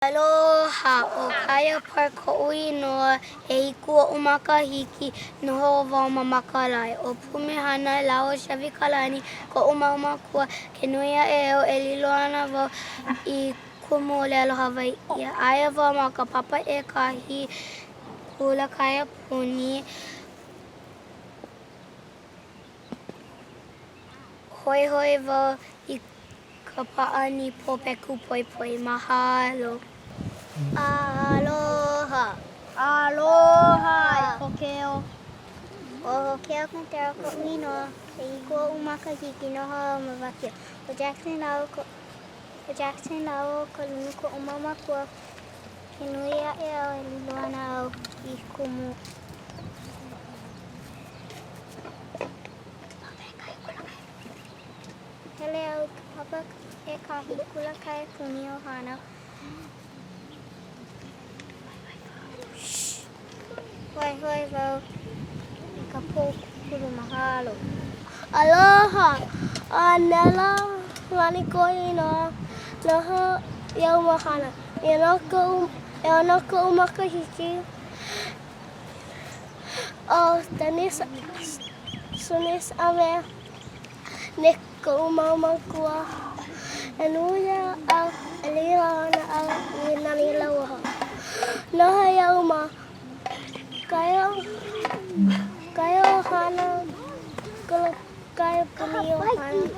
Aloha, ʻo Kaya Park koʻu inoa, ʻehiku oʻu makahiki, noho wau ma Makalae. ʻO Pumehana lāua ʻo Chevy Kalani koʻu mau mākua. Ke nui aʻe au e lilo ana wau i kumu ʻōlelo Hawaiʻi. Aia wau ma ka papa ʻekahi kula kaiapuni. Hoihoi wau i ka pāʻani pōpeku poepoe. Mahalo. Aloha. Aloha e Hokeo. ʻO Hokeo Quintero koʻu inoa, ʻehiku oʻu makahiki, noho au ma Wakio. ʻO Jackson lāua ko ʻO Jackson lāua ʻo Kalunu koʻu mau mākua. Ke nui aʻe au e lilo ana au i kumu. Hele au i ka papa ʻekahi kula kaiapuni o Hāna. Hoihoi wau i ka pōkukulu. Mahalo. Aloha, ʻo Nela Lani koʻu inoa, noho au ma Hāna. ʻEono koʻu makahiki. ʻO Dennis Sunis a me Nick koʻu mau mākua. E nui au, e lilo ana au i nani lauoho. Noho iaʻu ma Kai o Hāna, Kula Kaiapuni o Hāna,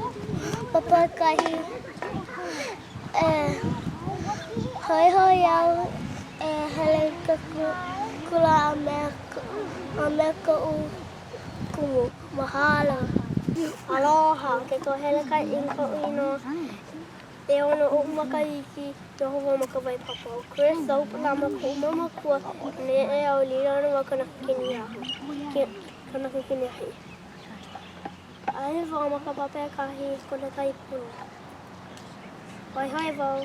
Papa ʻekahi. E hoihoi au e hele i ke kula a me koʻu kumu. Mahalo. Aloha, ʻo Kekohele Kaʻiʻini koʻu inoa. ʻEono oʻu makahiki, noho wau ma Kawaipapa. ʻO Chris Laupalama koʻu mau mākua, ke nui aʻe au e lilo ana wau kanaka kini ahu, kanaka kini ahi. Aia wau ma ka papa ʻekahi kula kaiapuni. Hoihoi wau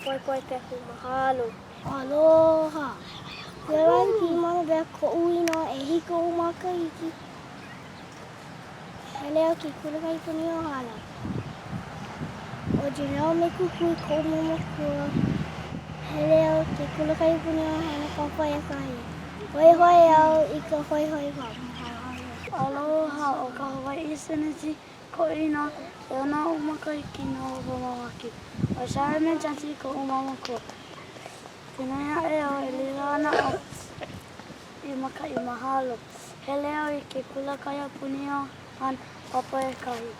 poepoe peku. Mahalo. Aloha. Leilani Piʻimana koʻu inoa, ʻehiku oʻu makahiki. Hele au ke kula kaiapuni o Hāna. ʻO Janelle me Kukui koʻu mau mākua. Hele au ke kula kaiapuni o Hāna papa ʻekahi. Hoihoi au i ka hoihoi papa. Aloha, ʻo ka Hawaiʻi Synergy koʻu inoa, ʻeono oʻu makahiki noho wau ma Wakio. ʻO Sarah me Jancy koʻu mau mākua. Ke nui aʻe au e lilo ana au i mākaʻi. Mahalo. Hele au i ke kula kaiapuni o Hāna papa ʻekahi.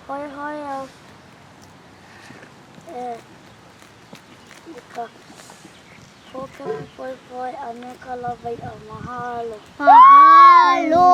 Hoihoi au e i ka pōpeku poepoe a me ka lawaiʻa. Mahalo. Mahalo!